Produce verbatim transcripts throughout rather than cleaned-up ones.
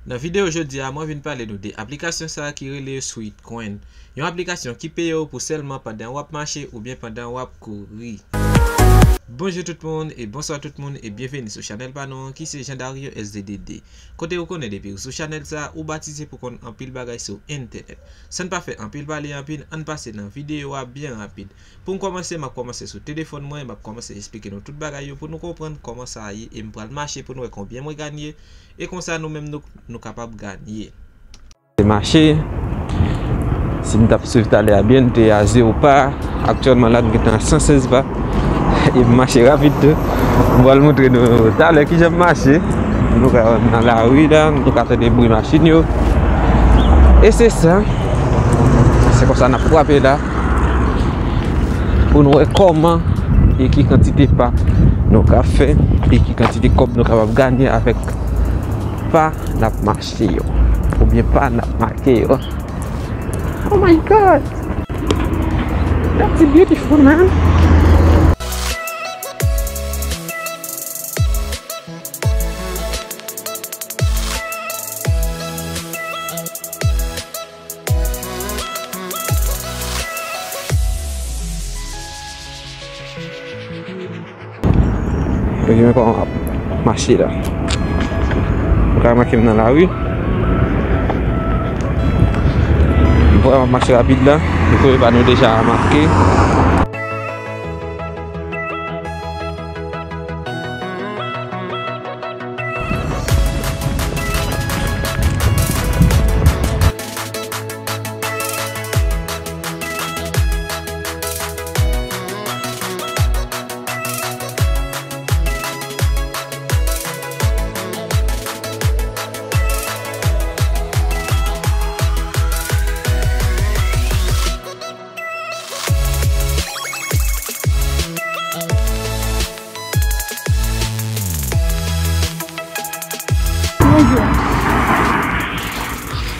Nan videyo jodi a, mwen vin pale nou de aplikasyon sa a ki rele Sweetcoin. Yon aplikasyon ki peye w pou sèlman pandan w ap mache oubyen pandan w ap kouri. Bonjou tout moun e bonswa tout moun e byenveni sou chanèl pa nou an ki se Jean Dario S D D D. Kote ou konnen depi ou sou chanèl sa a, ou batize pou konn anpil bagay sou entènèt. San n pa fè anpil pale anpil, ann pase nan videyo a byen rapid. Pou m kòmanse, m ap kòmanse sou telefòn mwen, m ap kòmanse esplike nou tout bagay yo pou nou konprann kòman sa ye e m pral mache pou nou wè konbyen mwen ganye e konsa nou menm nou, nou kapab ganye. Se mache, si m t ap swiv talè a byen, m te a zewo pa, aktyèlman la m gentan a san sèz pa e m mache rapid tou. M pral montre nou talè kijan m mache. Nou ka nan lari la, nou ka tande bri machin yo. E se sa, se konsa n ap frape la pou nou wè kòman e ki kantite pa nou ka fè e ki kantite kòb nou kapab ganye avèk pa n ap mache yo oubyen pa n ap make yo. Oh my God! That's beautiful, man! Yo gen kòman m ap mache la. Ou ka remake m nan lari. M vrèman ap mache rapid la. Depi pa nou deja remake.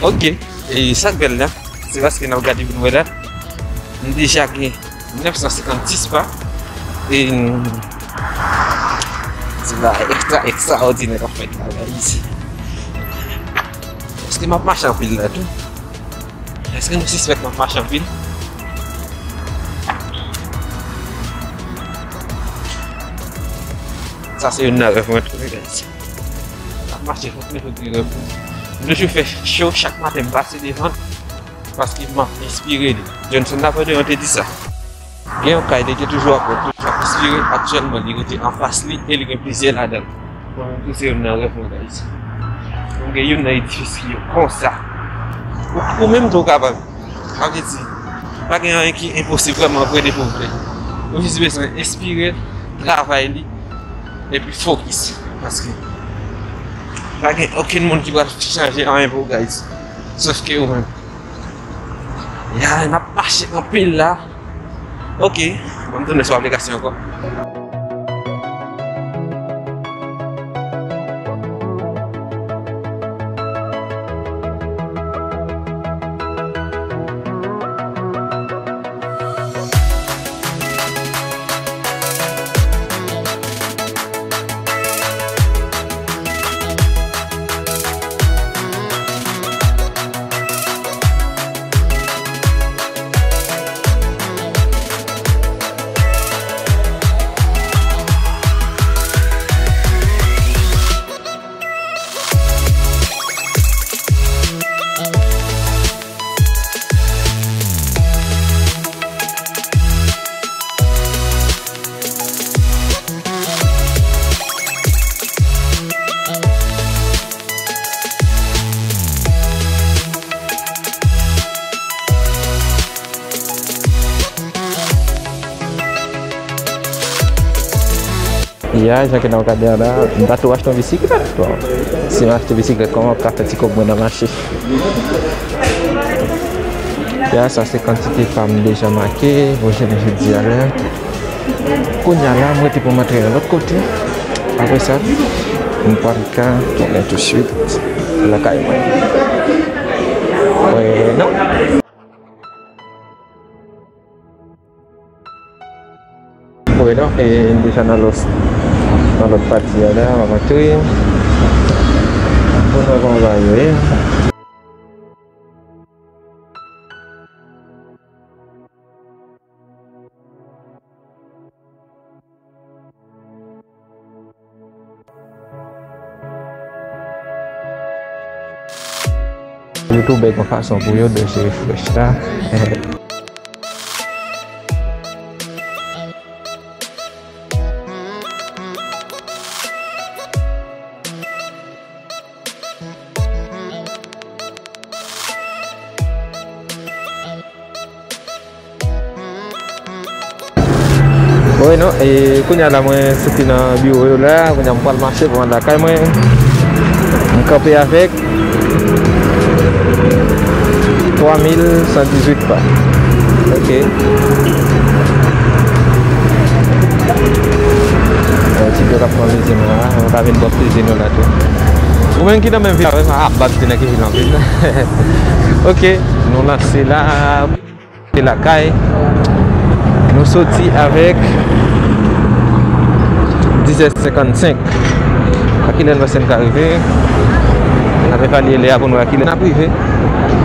Ok, e sa k bèl la, se paske n ap gade pou nou wè la, m deja gen nèf san senkannsis pa, e se bagay ekstra, ekstraòdinè k ap fèt la, guys. Èske m ap mache anpil la tou? Èske nou sispèk m ap mache anpil? Sa se youn nan rèv mwen tou, guys. M ap mache fòk mwen fòk rèv mwen. M toujou fè cho chak maten m pase devan l, paske m ap enspire li. Johnson Napoléon te di sa. Gen yon kay li te toujou ap wè, toujou ap enspire, aktyèlman li rete anfas li e li gen plizyè ladan l. Mwen menm tou se youn nan rèv mwen, guys. Pou m gen youn nan edifis ki yo konsa. Ou, ou menm tou w kapab. Sa vle di, pa gen anyen ki enposib vrèman vre depi w vle. Ou jis bezwen enspire l, travay li, epi fokis. Paske pa gen okenn moun ki pral chanje anyen pou ou, guys. Sòf ke ou menm. Ya, n ap mache anpil la. Ok, ban m tounen sou aplikasyon ankò. Ya, jan ke n ap gade an la, m ta tou achte yon bisiklèt. Bon, si m achte bisiklèt, kòman m ap ka fè ti kòb mwen nan mache? Ya, sa se kantite pa m deja make, pou jounen jodi a la. Kounye a la, m rete pou m antre yon lòt kote. Apre sa, m pral ka tounen tousuit lakay mwen. Wè, non. Wè non, e deja nan lòs, nan lòt pati a la, m ap antre. Konn wè kòman bagay yo ye. YouTube gen yon fason pou yo dèche refresh la. Wi, non, e kounye a la, mwen soti nan biwo yo la, kounye a m pral mache pou m al lakay mwen. M kanpe avèk twa mil san dizuit pa. Ok. Yon ti pèp ap pran plezi nou la, nou ka vin pran plezi nou la tou. Ou menm ki nan menm vil avè m, a, m pa di nan ki vil anpil. Ok, nou lanse la. Se lakay. Nou soti avèk dizè senkannsenk. A kilè n panse n ka rive? N ap evalye lè a pou n wè a kilè n ap rive.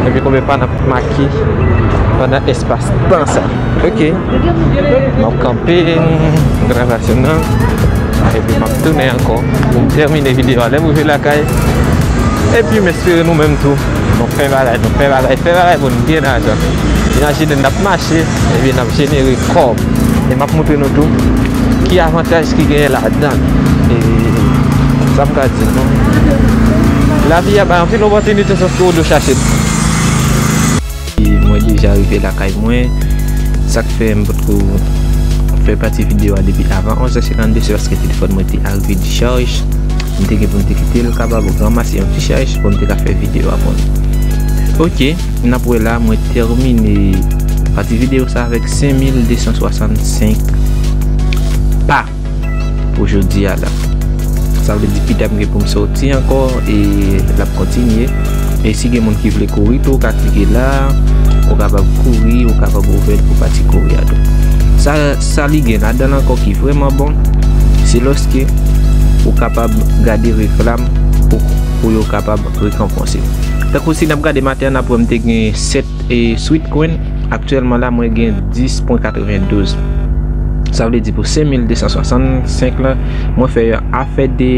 Epi konbyen pa n ap make pandan espas tan sa. Ok. M ap kanpe, m gravasyon nan. Epi m ap tounen ankò pou m tèmine videyo a. Lè m rive lakay, epi m espere nou menm tou, nou fè bagay, nou fè bagay, fè bagay pou n gen lajan. Imajine n ap mache, epi n ap jenere kòb. E m ap montre nou tou ki avantaj ki genyen ladan. E sa m ka di nou, lavi a bay anpil opòtinite, sòf ke ou dwe chache l. E mwen deja rive lakay mwen. Sa k fè m potko fè pati videyo a depi avan onz è senkannde, se paske telefòn mwen te arive dichaj. M te gen pou m te kite l kapab ranmase yon ti chaj pou m te ka fè videyo a pou nou. Ok, n ap wè la, mwen tèmine pati videyo sa avèk senk mil de san swasannsenk pa pou jodi a la. Sa vle di pita m gen pou m soti ankò e l ap kontinye. E si gen moun ki vle kouri tou, ou ka klike la, ou kapab kouri, ou kapab ouvè l pou pati kouri a tou. Sa, sa li gen ladan l ankò ki vrèman bon, se lòske ou kapab gade reklam pou, pou yo kapab rekonpanse. Tankou si n ap gade maten an, n ap wè m te gen sèt e Sweet Coin, aktyèlman la, mwen gen dis pwen katrevendouz. Sa vle di pou senk mil de san swasannsenk la, mwen fè afè de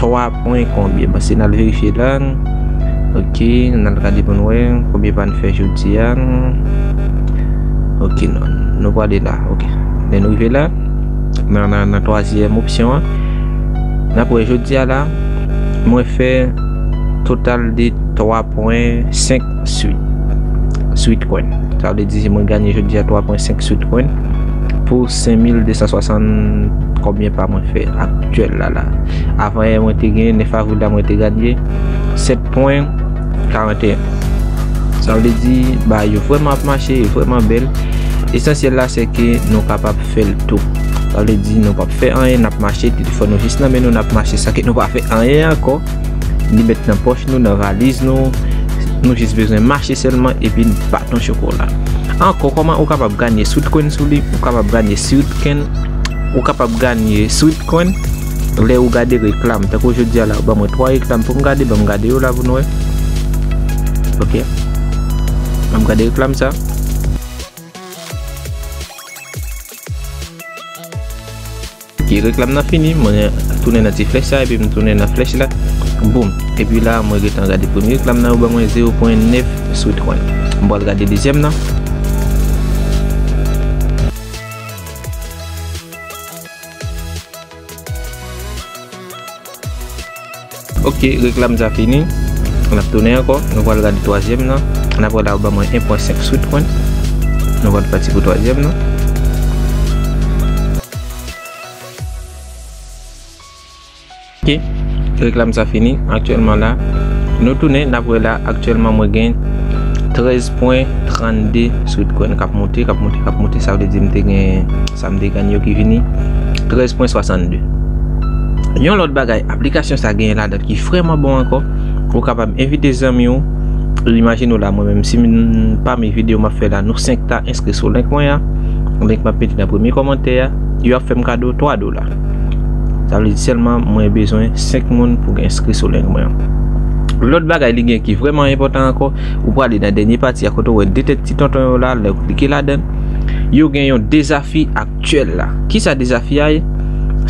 twa pwen konbyen. Bon, si n al verifye la, ok, n al gade pou n wè konbyen pa n fè jodi a. Ok, non, nou prale la, ok. Lè n rive la, nan, nan, nan twazyèm opsyon an, n ap wè jodi a la, mwen fè total de twa pwen senk Sweet, Sweet Coin. Sa vle di mwen ganye jodi a twa pwen senk Sweet Coin pou senk mil de san swasann konbyen pa mwen fè aktyèl la la. Avan yè mwen te gen nèf avril la, mwen te ganye sèt pwen karanteyen. Sa vle di bagay yo vrèman ap mache, yo vrèman bèl. Esansyèl la se ke nou kapab fè l tou. Sa vle di nou p ap fè anyen, n ap mache, telefòn nou jis nan men nou, n ap mache, sa ke nou pa fè anyen ankò. Li mèt nan pòch nou, nan valiz nou. Nou jis bezwen mache sèlman epi n baton chokola. Ankò, kòman ou kapab ganye Sweet Coin sou li? Ou kapab ganye Sweet Coin, ou kapab ganye Sweet Coin lè ou gade reklam. Tankou jodi a la, ou ban mwen twa reklam pou m gade, ban m gade yo la pou nou wè. Ok. Ban m gade reklam sa. Ok, reklam nan fini, mwen tounen nan ti flèch sa, epi m tounen nan flèch la. Boum. Epi la, mwen gentan gade premye reklam nan, yo ban mwen zewo pwen nèf Sweet Coin. M pral gade dezyèm nan. Ok, reklam sa fini. N ap tounen ankò. Nou pral gade twazyèm nan. N ap wè la, yo ban mwen en pwen senk Sweet Coin. Nou pral pati pou twazyèm nan. Ok, reklam sa fini. Aktyèlman la, nou tounen, n ap wè la, aktyèlman mwen gen trèz pwen trannde Sweet Coin k ap monte, k ap monte, k ap monte. Sa vle di m te gen, sa m te ganye yo ki vini trèz pwen swasannde. Yon lòt bagay, aplikasyon sa genyen ladan ki vrèman bon ankò. Ou kapab envite zanmi w. Imajine w la, mwen menm, si m, pami videyo m ap fè la, nou senk ta enskri sou link mwen an, link m ap mete nan premye kòmantè a, yo ap fè m kado twa dola. Sa vle di sèlman mwen bezwen senk moun pou gen enskri sou link mwen an. Lòt bagay li gen ki vrèman enpòtan ankò, ou prale nan dènye pati a kote w wè de tèt ti tonton yo la, lè w klike ladan l, yo gen yon dezafi aktyèl la. Kisa dezafi a ye?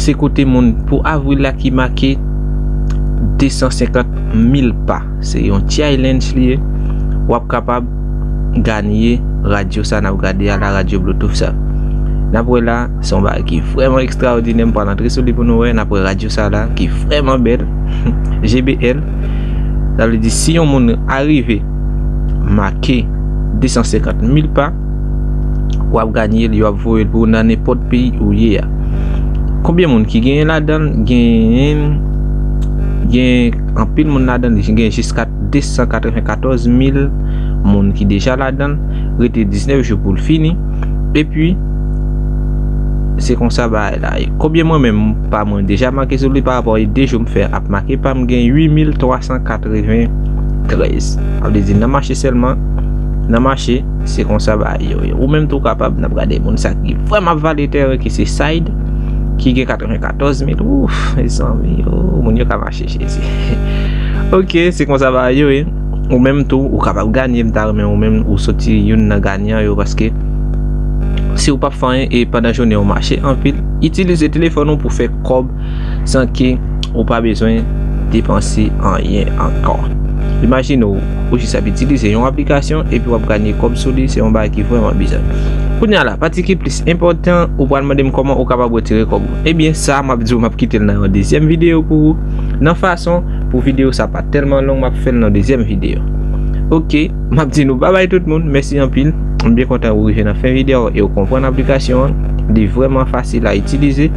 Se kote moun pou avril la ki make de san senkant mil pa. Se yon challenge li ye. W ap kapab ganye radyo sa n ap gade a la, radyo Bluetooth sa. N ap wè la, se yon bagay ki vrèman ekstraòdinè. M pral antre sou li pou nou wè. N ap wè radyo sa la ki vrèman bèl. G B L. Sa vle di, si yon moun arive make de san senkant mil pa, w ap ganye l, yo ap voye l pou ou nan nenpòt peyi ou ye a. Konbyen moun ki genyen ladan l? Genyen, gen anpil moun ladan l, gen jiska de san katrevenkatòz mil moun ki deja ladan l, rete diznèf jou pou l fini. Epi, se konsa bagay la ye. Konbyen mwen menm pa mwen deja make sou li pa rapò e de jou m fè ap make pa m, gen uit mil twa san katreventrèz. Sa vle di nan mache sèlman, nan mache, se konsa bagay yo ye. Ou menm tou kapab, n ap gade moun sa ki vrèman ap vale tèren ki se Side, ki gen katrevenkatòz mil. Ouf, mezanmi, oh, moun yo ka mache, Jezi. Ok, se konsa bagay yo ye. Ou menm tou, ou kapab ganye, m ta renmen ou menm ou soti youn nan ganyan yo, paske si ou p ap fè anyen e pandan jounen ou mache anpil, itilize telefòn ou pou fè kòb san ke ou pa bezwen depanse anyen ankò. Imajine w, ou jis ap itilize yon aplikasyon epi w ap ganye kòb sou li, se yon bagay ki vrèman bizar. Kounye a la, pati ki plis enpòtan, ou pral mande m kòman ou kapab retire kòb ou. Ebyen, sa, m ap di w, m ap kite l nan yon dezyèm videyo pou ou, nan fason pou videyo sa pa tèlman long, m ap fè l nan dezyèm videyo. Ok, m ap di nou babay tout moun, mèsi anpil. M byen kontan ou rive nan fen videyo e ou konprann aplikasyon an. Li vrèman fasil a itilize.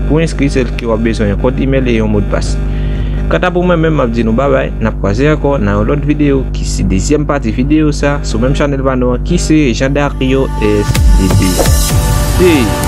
Pou enskri, sèl ke w ap bezwen yon kòd imèl e yon modpas. Kanta pou mwen menm, m ap di nou babay, n ap kwaze ankò nan yon lòt videyo ki se dezyèm pati videyo sa sou menm chanèl pa nou an ki se Jean Dario S D D. Peace.